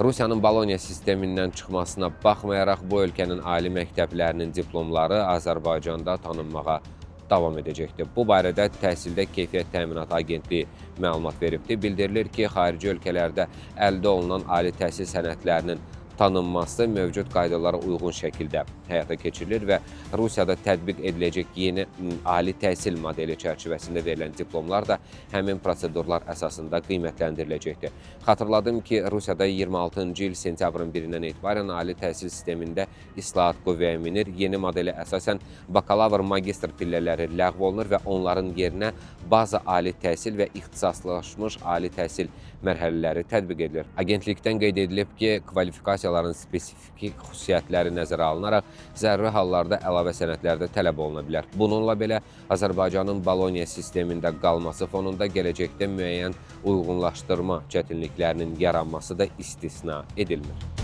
Rusiyanın Boloniya sistemindən çıxmasına baxmayaraq, bu ölkənin ali məktəblərinin diplomları Azərbaycanda tanınmağa davam edəcəkdir. Bu barədə Təhsildə Keyfiyyət Təminatı Agentliyi məlumat veribdir. Bildirilir ki, xarici ölkələrdə əldə olunan ali təhsil sənədlərinin tanınması mövcud qaydalara uyğun şəkildə həyata keçirilir və Rusiyada tətbiq ediləcək yeni ali təhsil modeli çərçivəsində verilən diplomlar da həmin prosedurlar əsasında qiymətləndiriləcəkdir. Xatırladım ki, Rusiyada 26-cı il sentyabrın 1-dən etibarən ali təhsil sistemində islahat qüvvəyə minir. Yeni modelə əsasən bakalavr, magistr pillələri ləğv olunur və onların yerinə baza ali təhsil və ixtisaslaşmış ali təhsil mərhələləri tətbiq edilir. Agentlikdən qeyd edilib ki, kvalifikasiyaların spesifik xüsusiyyətləri nəzərə alınaraq zəruri hallarda əlavə sənədlər də tələb oluna bilər. Bununla belə, Azərbaycanın Boloniya sistemində qalması fonunda gələcəkdə müəyyən uyğunlaşdırma çətinliklərinin yaranması da istisna edilmir.